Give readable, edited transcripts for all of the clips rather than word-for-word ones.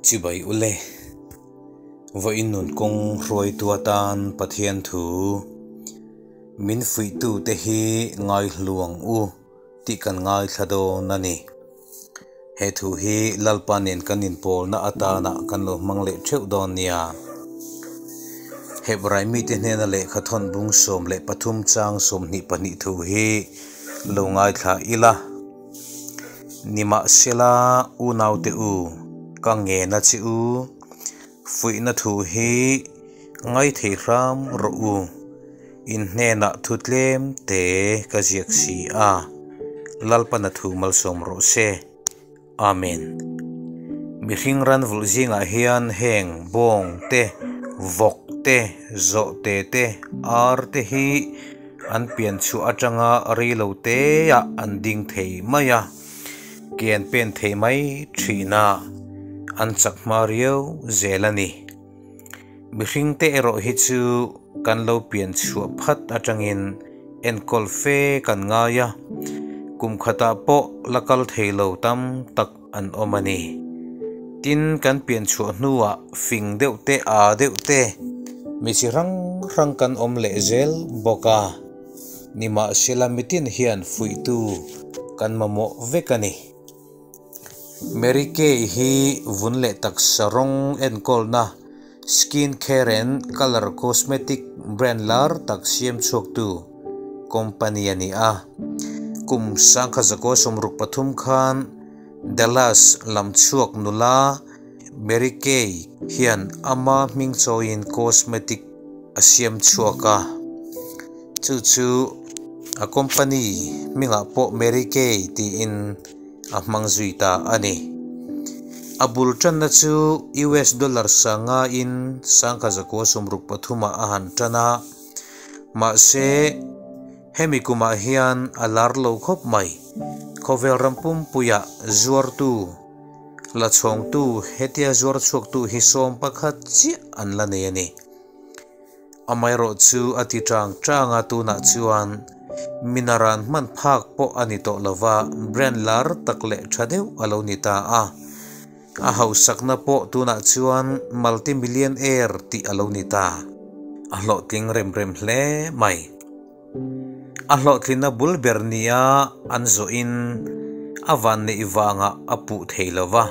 Chibai ule. Vawiin nun kawng hruaitu atan Pathian thu min fuihtute hi ngaihlu ang u tih kan ngaithla dawn a ni. He thu hi Lalpa nen kan inpawlna atana kan lo hmang leh theuh dawn nia. Hebrai mite hnena lehkha thawn bung 13 chang 22 thu hi lo ngaithla ila. Nimahsela unaute u, ka ngen a che u, fuihna thu hi ngaithei hram rawh u, in hnenah thu tlem te ka ziak si a, Lalpana thu malsawm rawh se. Amen. Mihring ran vulh zingah hian heng bawng te, vawk te, zawhte te, ar te hi an pian chhuah atanga rei lo teah an ding thei mai a, ke an pen thei mai thin a, an chak hma riau zel a ni. Mihring te erawh hi chu kan lo pian chhuah phat atangin enkawl fe kan ngai a, kum khatah pawh la kal thei lo tam tak an awm a ni. Tin, kan pian chhuah hnuah fing deuh te, aa deuh te, mi chi hrang hrang kan awm leh zel bawk a. Nimahsela mitin hian fuihtu kan mamawh vek a ni. Mary Kay hi vun leh taksa rawng enkawlna skin care and colour cosmetic brand lar tak siam chhuaktu company a ni a. Kum 1963 khan Dallas lam chhuak nula Mary Kay hian ama hming chawiin cosmetic a siam chhuak a, chu chu a company hmingah pawh Mary Kay tiin a hmang zui ta a ni. A bul tanna chu US dollar sanga in 1963 ah a han tan a, mahse hemi kumah hian a lar lo khawp mai. Khawvel ram pumpuiah zuartu, la chhawngtu hetia zuar chhuaktu hi 11 chiah an la nei a ni. Amaherawh chu a ti tang tang a, tunah chuan minaran hman phak pawh a ni tawh lova, brand lar tak leh tha deuh a lo ni ta a. A hausakna pawh tunah chuan multi-millionaire tih a lo ni ta. A hlawhtling rem rem hle mai. A hlawhtlinna bul ber nia an zawhin a vanneih vangah a puh thei lova.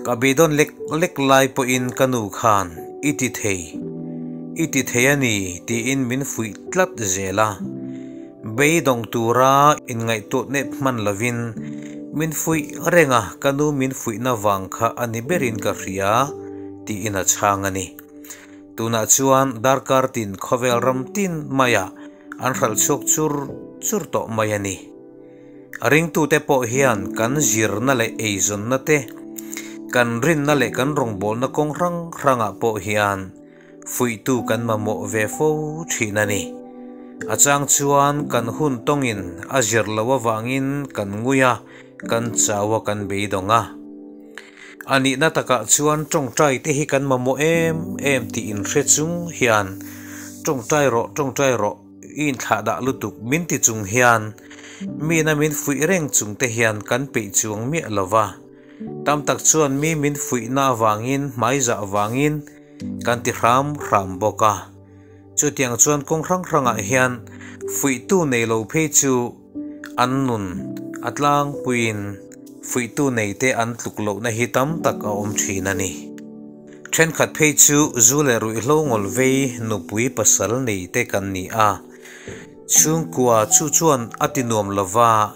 Ka beidawn lek lek lai pawhin ka nu khan i ti thei, i ti thei a ni tiin min fuih tlat zel a. Beidawng tura inngaihtuah nep hman lovin min fuih reng a, ka nu min fuihna vang kha a ni berin ka hria tiin a chhang a ni. Tunah chuan darkar tin khawvel ram tin maiah an hralh chhuak chur chur tawh mai a ni. A ringtute pawh hian kan zirna leh eizawnna te, kan rinna leh kan rawngbawlna kawng hrang hrangah pawh hian fuihtu kan mamawh ve fo thin a ni. A chang chuan kan hun tawngin a zir loh avangin kan ngui a, kan chau a, kan beidawng a. A nihna takah chuan tawngtai te hi kan mamawh em em tih inhre chung hian tawngtai rawh, tawngtai rawh, I inthlahdah lutuk min ti chung hian mina min fuih reng chung te hian kan peih chuang miah lo va. Tam tak chuan mi min fuihna avangin hmaizah avangin kan ti hram hram bawk a. Chutiang chuan kawng hrang hrangah hian fuihtu nei lo phei chu an nun a tlangpuiin fuihtu neite an tluk lohna hi tam tak a awm thin a ni. Thenkhat phei chu zu leh ruihhlo ngawl vei nupui pasal nei te kan ni a, chhungkua chu chuan a ti nuam lova,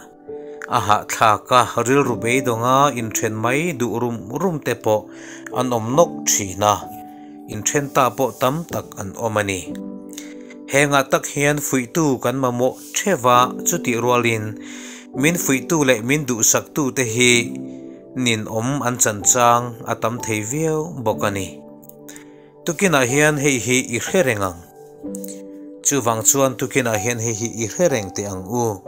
a hahthlak a, rilru beidawnga inthen mai duh rum rum te pawh an awm nawk thin a, inthen ta pawh tam tak an awm a ni. Hengah tak hian fuihtu kan mamawh theuh a, chutih rualin min fuihtu leh min duhsaktu te hi Ninawm an chan chang a tam thei viau bawk a ni. Tukinah hian hei hi i hre reng ang. Chuvang chuan tukinah hian hei hi i hre reng teh ang u.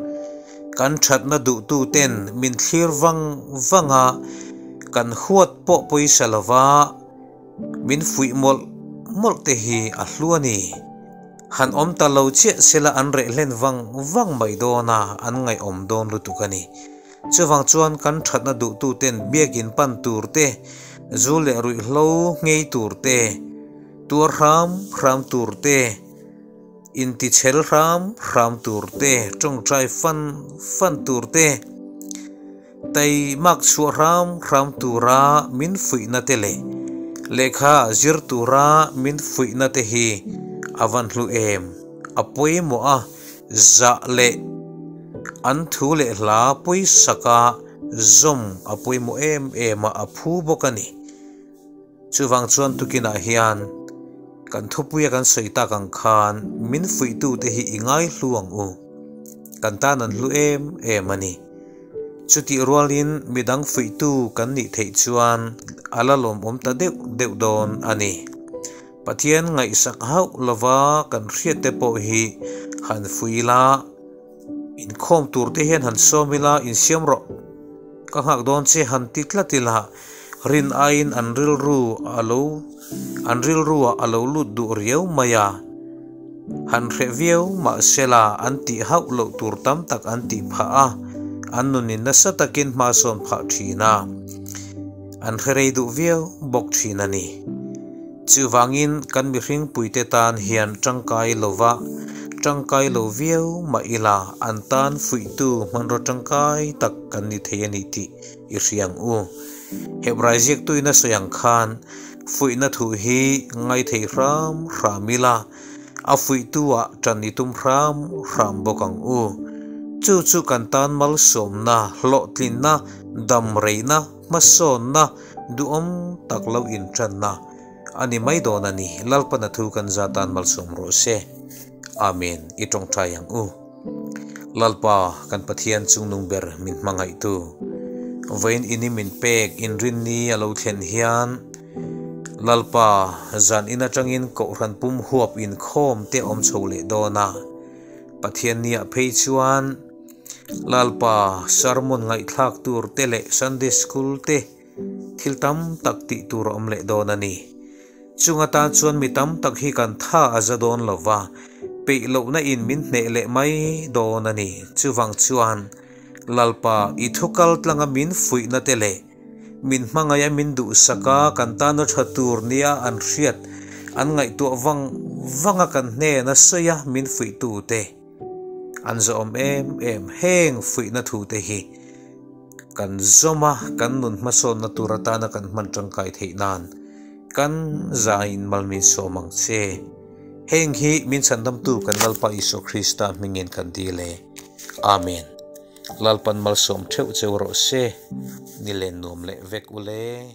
Kan thatna duhtu ten min thlir vang vang a, kan huat pawh pawisa lova min fuih mawlh mawlh te hi a hlu a ni. Han awm ta lo chiah sela an reh hlen vang vang mai dawn a, an ngaihawm dawn lutuk a ni. Chuvang chuan kan thatna duhtuten biakin pan tur te, Zu leh ruihhlo nghei tur te, tuar hram hram tur te, intichhel hram hram tur te, tawngtai fan fan tur te, Taimak chhuah hram hram tura min fuihna te leh lehkha zir tura min fuihna te hi a van hlu em? A pawimawh a, zah leh an thu leh hla pawisaka zawm a pawimawh em em a, a phu bawk a ni. Chuvang chuan tukinah hian kan thupuia kan sawi tak ang khan min fuihtute hi i ngaihlu ang u. Kan tan an hlu em em a ni. Chutih rualin midang fuihtu kan nih theih chuan a la lawmawm ta deuh deuh dawn a ni. Pathian ngaihsak hauh lova kan hriatte pawh hi han fuih ila, Inkhawm tur te hian han sawm ila, insiam rawh. Ka nghak dawn che han ti tlat ila, rin aiin an rilru a lo an rilruah a lo lut duh riau mai a. Han hreh viau mahsela an tih hauh loh tur tam tak an tih phah a, an nunin nasa takin hma sawn phah thin a. An hre rei duh viau bawk thin a ni. Chuvangin kan mihring puite tan hian tangkai lova tangkai lo viau mah ila an tan fuihtu hmanraw tangkai tak kan ni thei a ni tih i hria ang u. Hebrai ziaktuin a sawi ang khan fuihna thu hi ngaithei hram hram ila a fuihtu ah tan i tum hram hram bawk ang u. Chu chu kan tan malsawmna, hlawhtlinna, damreina, Hmasawnna duhawm tak lo intanna a ni mai dawn a ni. Lalpana thu kan za tan malsawm rawh se. Amen. I tawngtai ang u. Lalpa, kan Pathian chungnung ber min hmangaihtu. Vawiin in i min pek inrinni a lo thlen hian Lalpa, zan in atangin Kohhran pum huap inkhawm te awm chho leh dawn a. Pathian nia phei chuan Lalpa sermon ngaihthlak tur te leh Sunday School te thil tam tak tih tur a awm leh dawn a ni. Chung atan chuan mi tam tak hi kan tha a za dawn lo va, peih lohna in min hneh leh mai dawn a ni. Chuvang chuan Lalpa i thu kal tlanga min fuihna te leh min hmangaih a min duhsak a kan tana tha tur nia an hriat an ngaihtuah vang vanga kan hnena sawi a min fuihtu te An zawhawm em em heng fuihna thu te hi kan zawm a, kan nun hmasawnna tur atana kan hman tangkai theih nan kan zaiin mal min sawm ang che. Heng hi min chhandamtu kan Lalpa Isua Krista hmingin kan dil e. Amen. Lalpan malsawm theuh cheu rawh se, ni len nuam leh vek ule.